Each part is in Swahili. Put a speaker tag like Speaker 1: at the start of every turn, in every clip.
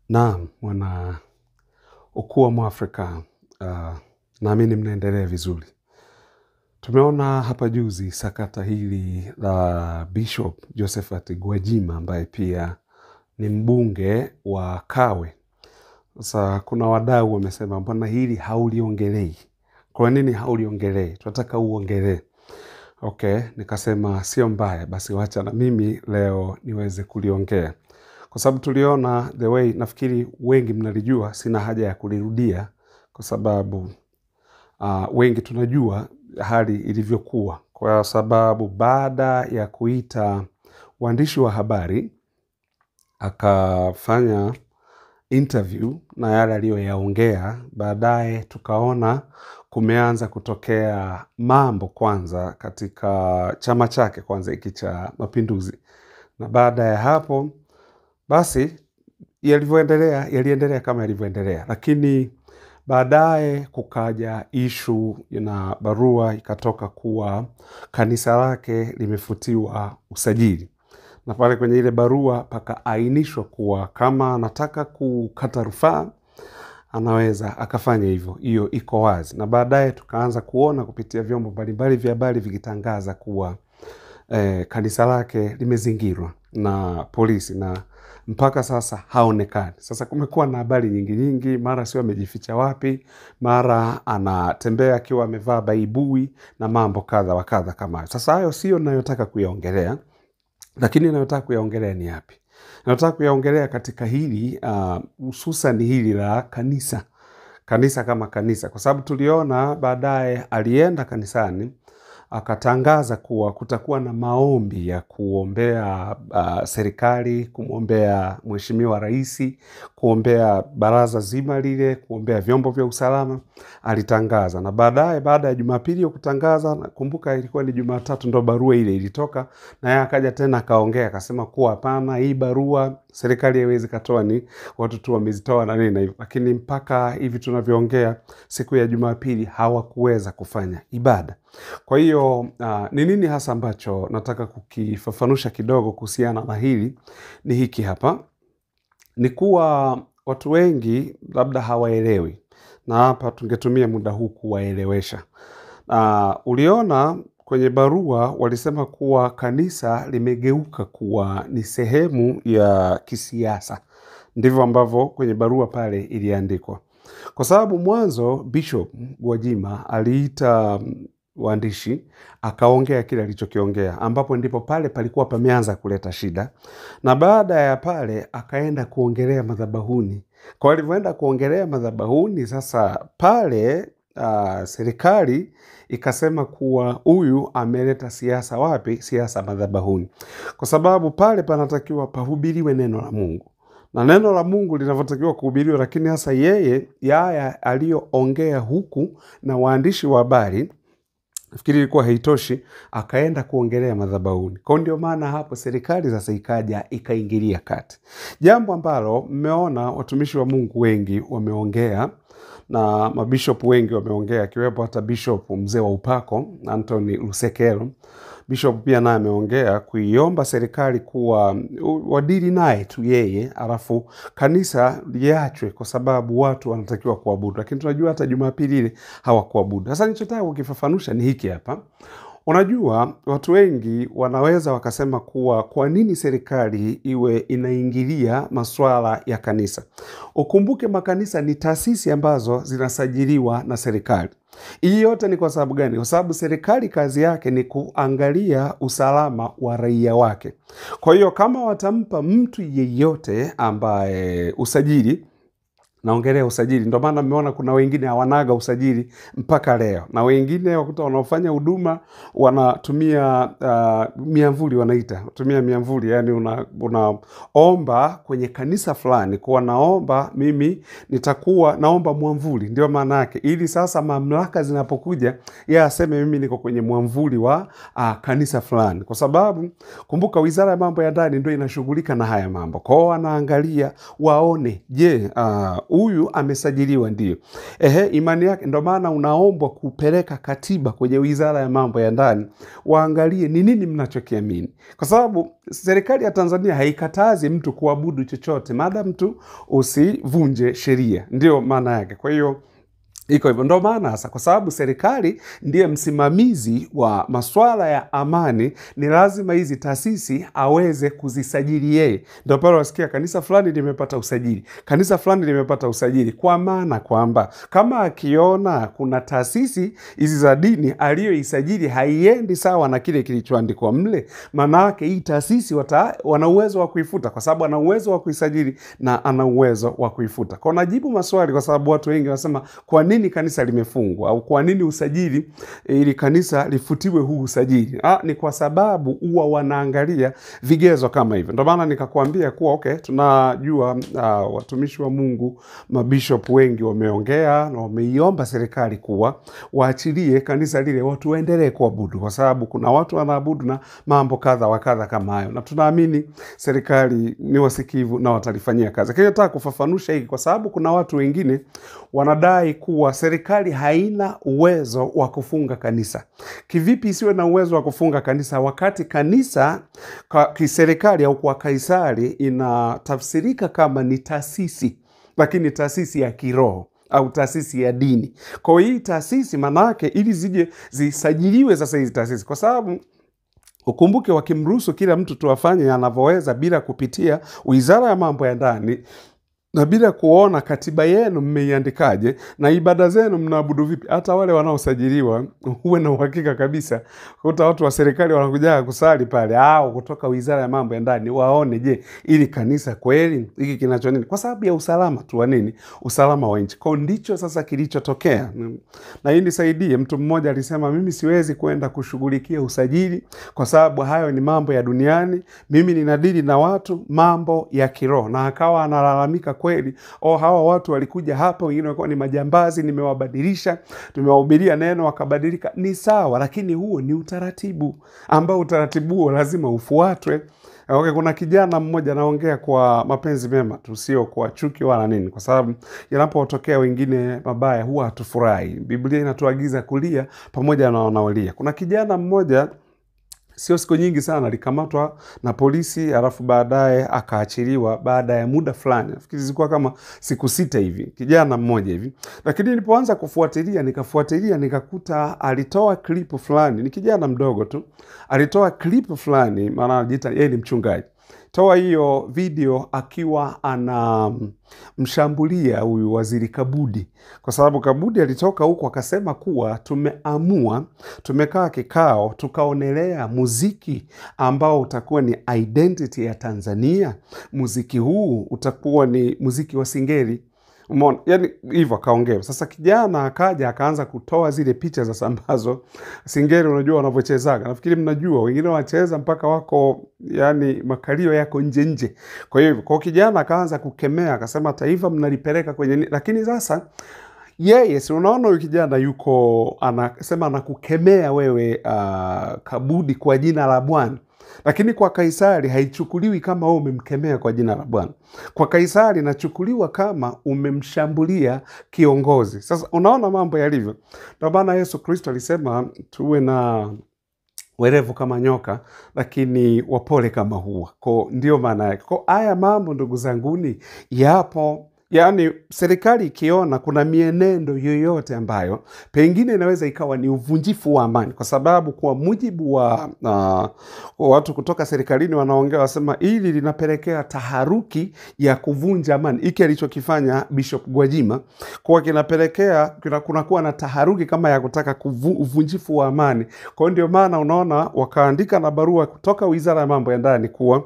Speaker 1: Naam, mwana ukuu wa Mwafrika, naamini mnaendelea vizuri. Tumeona hapa juzi sakata hili la Bishop Josephat Gwajima ambaye pia ni mbunge wa Kawe. Sasa kuna wadau wamesema, mbona hili hauliongelei? Kwa nini hauliongelei? Tunataka uongelee. Okay, nikasema sio mbaya, basi wacha na mimi leo niweze kuliongea. Kwa sababu tuliona the way, nafikiri wengi mnalijua, sina haja ya kulirudia kwa sababu wengi tunajua hali ilivyokuwa. Kwa sababu baada ya kuita waandishi wa habari akafanya interview na yale aliyoyaongea, baadaye tukaona kumeanza kutokea mambo kwanza katika chama chake kwanza hiki cha Mapinduzi. Na baada ya hapo basi yalivyoendelea, yaliendelea kama yalivyoendelea. Lakini baadaye kukaja ishu na barua ikatoka kuwa kanisa lake limefutiwa usajili. Na pale kwenye ile barua pakaainishwa kuwa kama anataka kukata rufaa anaweza akafanya hivyo, hiyo iko wazi. Na baadaye tukaanza kuona kupitia vyombo mbalimbali vya habari vikitangaza kuwa kanisa lake limezingirwa na polisi na mpaka sasa haonekani. Sasa kumekuwa na habari nyingi nyingi, mara sio amejificha wapi, mara anatembea akiwa amevaa baibui na mambo kadha wa kadha kama hayo. Sasa hayo sio ninayotaka kuyaongelea, lakini ninayotaka kuyaongelea ni yapi? Ninayotaka kuyaongelea katika hili hususan hili la kanisa. Kanisa kama kanisa, kwa sababu tuliona baadaye alienda kanisani akatangaza kuwa kutakuwa na maombi ya kuombea serikali, kumwombea mheshimiwa rais, kuombea baraza zima lile, kuombea vyombo vya usalama. Alitangaza. Na baadaye, baada ya Jumapili ya kutangaza, nakumbuka ilikuwa ni Jumatatu ndo barua ile ilitoka, na yeye akaja tena akaongea akasema kuwa hapana, hii barua serikali haiwezi katoa, ni watu tu wamezitoa na nini na hivyo. Lakini mpaka hivi tunavyoongea siku ya Jumapili hawakuweza kufanya ibada. Kwa hiyo ni nini hasa ambacho nataka kukifafanusha kidogo kuhusiana na hili ni hiki hapa. Ni kuwa watu wengi labda hawaelewi, na hapa tungetumia muda huu kuwaelewesha. Uliona kwenye barua walisema kuwa kanisa limegeuka kuwa ni sehemu ya kisiasa. Ndivyo ambavyo kwenye barua pale iliandikwa. Kwa sababu mwanzo Bishop Gwajima aliita waandishi akaongea kile alichokiongea, ambapo ndipo pale palikuwa pameanza kuleta shida. Na baada ya pale akaenda kuongelea madhabahuni. Kwa alivyoenda kuongelea madhabahuni, sasa pale serikali ikasema kuwa huyu ameleta siasa wapi? Siasa madhabahuni. Kwa sababu pale panatakiwa pahubiriwe neno la Mungu. Na neno la Mungu linavyotakiwa kuhubiriwa, lakini hasa yeye yaya aliyoongea huku na waandishi wa habari, nafikiri ilikuwa haitoshi, akaenda kuongelea madhabahuni. Kwa ndio maana hapo serikali sasa ikaja ikaingilia kati. Jambo ambalo mmeona watumishi wa Mungu wengi wameongea na mabishop wengi wameongea, akiwepo hata Bishop mzee wa upako Anthony Lusekelo. Bishop pia naye ameongea kuiomba serikali kuwa wadili naye tu yeye, alafu kanisa liachwe kwa sababu watu wanatakiwa kuabudu. Lakini tunajua hata Jumapili ile hawakuabudu. Sasa nilichotaka kukifafanusha ni hiki hapa. Unajua watu wengi wanaweza wakasema kuwa kwa nini serikali iwe inaingilia masuala ya kanisa. Ukumbuke makanisa ni taasisi ambazo zinasajiliwa na serikali. Hii yote ni kwa sababu gani? Kwa sababu serikali kazi yake ni kuangalia usalama wa raia wake. Kwa hiyo kama watampa mtu yeyote ambaye usajili, naongelea usajili, ndio maana mmeona kuna wengine hawanaga usajili mpaka leo. Na wengine wakuta wanaofanya huduma wanatumia miamvuli, wanaita tumia miamvuli, yani unaomba kwenye kanisa fulani kuwa naomba mimi nitakuwa naomba mwamvuli, ndio maana yake, ili sasa mamlaka zinapokuja yeye aseme mimi niko kwenye mwamvuli wa kanisa fulani. Kwa sababu kumbuka Wizara ya Mambo ya Ndani ndio inashughulika na haya mambo. Kwa hiyo wanaangalia waone, je, Huyu amesajiliwa ndio. Ehe, imani yake, ndio maana unaombwa kupeleka katiba kwenye Wizara ya Mambo ya Ndani, waangalie ni nini mnachokiamini. Kwa sababu serikali ya Tanzania haikatazi mtu kuabudu chochote, maadamu tu usivunje sheria. Ndio maana yake. Kwa hiyo iko hivyo. Ndio maana sasa, kwa sababu serikali ndiye msimamizi wa masuala ya amani, ni lazima hizi taasisi aweze kuzisajili yeye. Ndio pale wasikia kanisa fulani limepata usajili, kanisa fulani limepata usajili, kwa maana kwamba kama akiona kuna taasisi hizi za dini aliyoisajili haiendi sawa na kile kilichoandikwa mle, maana yake hii taasisi wana uwezo wa kuifuta, kwa sababu ana uwezo wa kuisajili na ana uwezo wa kuifuta. Kwa najibu maswali, kwa sababu watu wengi wanasema kwa nini kanisa limefungwa au kwa nini usajili ili kanisa lifutiwe huu usajili? Ni kwa sababu huwa wanaangalia vigezo kama hivyo. Ndio maana nikakwambia kuwa okay, tunajua watumishi wa Mungu, mabishop wengi wameongea na wameiomba serikali kuwa waachilie kanisa lile watu waendelee kuabudu, kwa sababu kuna watu wanaabudu na mambo kadha wa kadha kama hayo, na tunaamini serikali ni wasikivu na watalifanyia kazi. Lakini nataka kufafanusha hiki kwa sababu kuna watu wengine wanadai kuwa serikali haina uwezo wa kufunga kanisa. Kivipi isiwe na uwezo wa kufunga kanisa wakati kanisa kiserikali au kwa Kaisari inatafsirika kama ni taasisi, lakini taasisi ya kiroho au taasisi ya dini. Kwa hii taasisi manake ili zije zisajiliwe sasa hizi taasisi, kwa sababu ukumbuke wakimruhusu kila mtu tuafanye anavyoweza bila kupitia Wizara ya Mambo ya Ndani na bila kuona katiba yenu mmeiandikaje na ibada zenu mnaabudu vipi, hata wale wanaosajiliwa huwe na uhakika kabisa kuta watu wa serikali wanakuja kusali pale au kutoka Wizara ya Mambo ya Ndani waone, je, ili kanisa kweli hiki kinacho nini, kwa sababu ya usalama tu wa nini, usalama wa nchi. Kwa ndicho sasa kilichotokea. Na hii nisaidie, mtu mmoja alisema mimi siwezi kwenda kushughulikia usajili kwa sababu hayo ni mambo ya duniani, mimi ninadili na watu mambo ya kiroho. Na akawa analalamika kweli, hawa watu walikuja hapa, wengine walikuwa ni majambazi, nimewabadilisha, tumewahubiria neno wakabadilika. Ni sawa, lakini huo ni utaratibu ambao utaratibu huo lazima ufuatwe. Okay, kuna kijana mmoja anaongea kwa mapenzi mema tu, sio kwa chuki wala nini, kwa sababu yanapotokea wengine mabaya huwa hatufurahi. Biblia inatuagiza kulia pamoja na wanaolia. Kuna kijana mmoja sio siku nyingi sana alikamatwa na polisi, alafu baadaye akaachiliwa baada ya muda fulani. Nafikiri zilikuwa kama siku 6 hivi, kijana mmoja hivi. Lakini nilipoanza kufuatilia, nikafuatilia nikakuta alitoa clip fulani, ni kijana mdogo tu. Alitoa clip fulani, maana anajiita yeye ni mchungaji. Toa hiyo video akiwa anamshambulia huyu Waziri Kabudi, kwa sababu Kabudi alitoka huko akasema kuwa tumeamua, tumekaa kikao, tukaonelea muziki ambao utakuwa ni identity ya Tanzania, muziki huu utakuwa ni muziki wa Singeli. Umeona? Yaani hivyo akaongea. Sasa kijana akaja akaanza kutoa zile picha za sambazo Singeli, unajua wanavyochezaga. Nafikiri mnajua wengine wanacheza mpaka wako yani makalio yako nje nje. Kwa hiyo kwa kijana akaanza kukemea akasema taifa mnalipeleka kwenye nini? Lakini sasa yeye si unaona huyu kijana yuko anasema anakukemea wewe Kabudi kwa jina la Bwana. Lakini kwa Kaisari haichukuliwi kama wewe umemkemea kwa jina la Bwana. Kwa Kaisari inachukuliwa kama umemshambulia kiongozi. Sasa unaona mambo yalivyo. Ndio maana Yesu Kristo alisema tuwe na werevu kama nyoka lakini wapole kama hua. Kwa ndio maana yake. Kwa haya mambo ndugu zanguni yapo. Yaani serikali ikiona kuna mienendo yoyote ambayo pengine inaweza ikawa ni uvunjifu wa amani, kwa sababu kwa mujibu wa watu kutoka serikalini wanaongea wasema hili linapelekea taharuki ya kuvunja amani. Hiki alichokifanya Bishop Gwajima kwa kinapelekea kunakuwa na taharuki kama ya kutaka uvunjifu wa amani. Kwa ndio maana unaona wakaandika na barua kutoka Wizara ya Mambo ya Ndani kuwa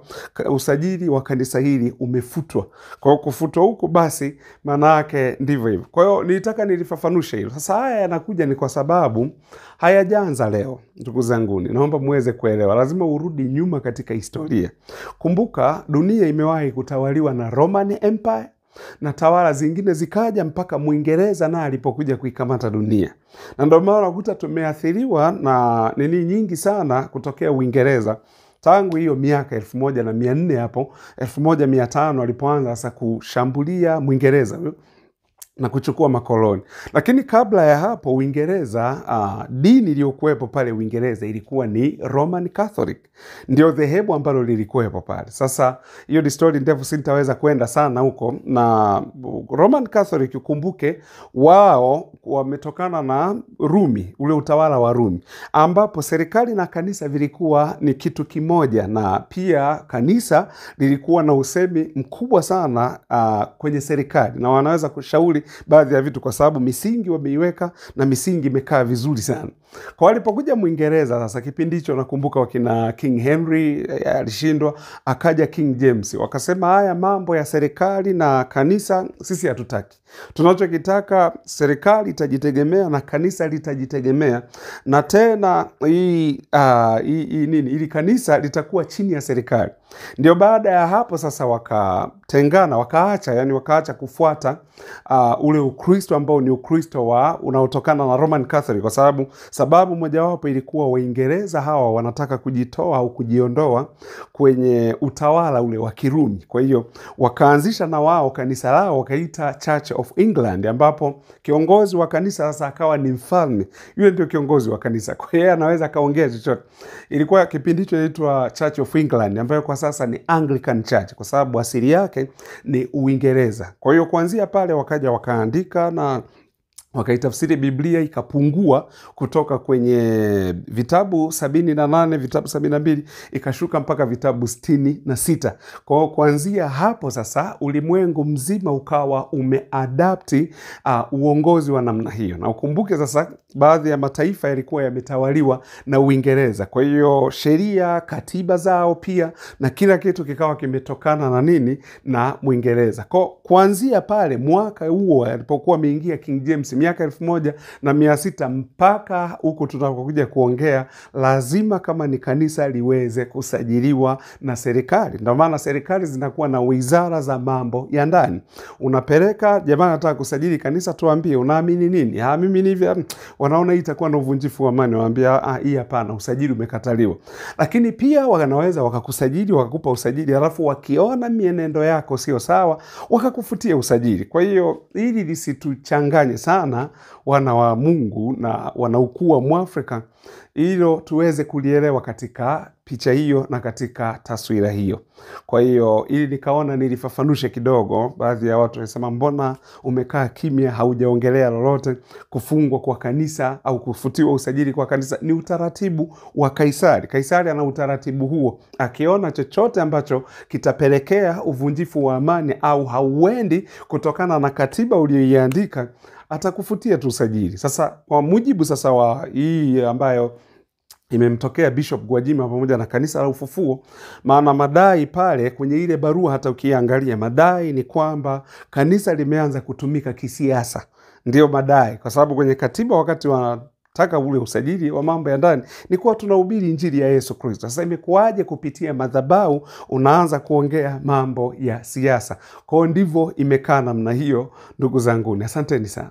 Speaker 1: usajili wa kanisa hili umefutwa. Kwa kufutwa huko basi maana yake ndivyo hivyo. Kwa hiyo nilitaka nilifafanushe hilo. Sasa haya yanakuja ni kwa sababu hayajaanza leo, ndugu zanguni. Naomba muweze kuelewa. Lazima urudi nyuma katika historia. Kumbuka dunia imewahi kutawaliwa na Roman Empire na tawala zingine zikaja mpaka Mwingereza na alipokuja kuikamata dunia. Na ndio maana unakuta tumeathiriwa na nini nyingi sana kutokea Uingereza. Tangu hiyo miaka 1400 hapo, 1500 alipoanza sasa kushambulia Mwingereza. na kuchukua makoloni. Lakini kabla ya hapo Uingereza, dini iliyokuwepo pale Uingereza ilikuwa ni Roman Catholic, ndio dhehebu ambalo lilikuwepo pale. Sasa hiyo ni story ndefu, sintaweza kwenda sana huko. Na Roman Catholic, ukumbuke wao wametokana na Rumi, ule utawala wa Rumi, ambapo serikali na kanisa vilikuwa ni kitu kimoja, na pia kanisa lilikuwa na usemi mkubwa sana kwenye serikali, na wanaweza kushauri baadhi ya vitu kwa sababu misingi wameiweka na misingi imekaa vizuri sana. Kwa walipokuja Mwingereza sasa, kipindi hicho nakumbuka wakina King Henry alishindwa, akaja King James, wakasema haya mambo ya serikali na kanisa sisi hatutaki. Tunachokitaka serikali itajitegemea na kanisa litajitegemea, na tena hii nini, ili kanisa litakuwa chini ya serikali. Ndio baada ya hapo sasa wakatengana, wakaacha, yani wakaacha kufuata ule Ukristo ambao ni Ukristo wa unaotokana na Roman Catholic, kwa sababu mojawapo ilikuwa Waingereza hawa wanataka kujitoa au kujiondoa kwenye utawala ule wa Kirumi. Kwa hiyo wakaanzisha na wao kanisa lao wakaita Church of England, ambapo kiongozi wa kanisa sasa akawa ni mfalme. Yule ndio kiongozi wa kanisa, kwa hiyo anaweza kaongea chochote. Ilikuwa kipindi hicho inaitwa Church of England, ambayo kwa sasa ni Anglican Church kwa sababu asili yake ni Uingereza. Kwa hiyo kuanzia pale wakaja wakaandika na wakaitafsiri Biblia, ikapungua kutoka kwenye vitabu 78, vitabu 72, ikashuka mpaka vitabu 66. Kwa hiyo kuanzia hapo sasa ulimwengu mzima ukawa umeadapti uongozi wa namna hiyo. Na ukumbuke sasa baadhi ya mataifa yalikuwa yametawaliwa na Uingereza. Kwa hiyo sheria, katiba zao pia na kila kitu kikawa kimetokana na nini? Na Mwingereza. Kwa kuanzia pale mwaka huo alipokuwa ameingia King James miaka 1600 mpaka huku tunakokuja kuongea, lazima kama ni kanisa liweze kusajiliwa na serikali. Ndio maana serikali zinakuwa na wizara za mambo ya ndani. Unapeleka, jamaa nataka kusajili kanisa, tuambie unaamini nini? Mimi ni hivi. Wanaona hii itakuwa na uvunjifu wa amani, waambia hii hapana, usajili umekataliwa. Lakini pia wanaweza wakakusajili, wakakupa usajili, halafu wakiona mienendo yako sio sawa, wakakufutia usajili. Kwa hiyo ili lisituchanganye sana wana wa Mungu na wanaukua Mwafrika, hilo tuweze kulielewa katika picha hiyo na katika taswira hiyo. Kwa hiyo ili nikaona nilifafanushe kidogo. Baadhi ya watu wanasema mbona umekaa kimya, haujaongelea lolote? Kufungwa kwa kanisa au kufutiwa usajili kwa kanisa ni utaratibu wa Kaisari. Kaisari ana utaratibu huo. Akiona chochote ambacho kitapelekea uvunjifu wa amani au hauendi kutokana na katiba uliyoiandika, atakufutia tu usajili. Sasa kwa mujibu sasa wa hii ambayo imemtokea Bishop Gwajima pamoja na kanisa la Ufufuo, maana madai pale kwenye ile barua hata ukiangalia madai ni kwamba kanisa limeanza kutumika kisiasa. Ndio madai, kwa sababu kwenye katiba wakati wanataka ule usajili wa mambo ya ndani ni kuwa tunahubiri injili ya Yesu Kristo. Sasa imekuwaje kupitia madhabahu unaanza kuongea mambo ya siasa? Kwa hiyo ndivyo imekaa namna hiyo, ndugu zanguni. Asanteni sana.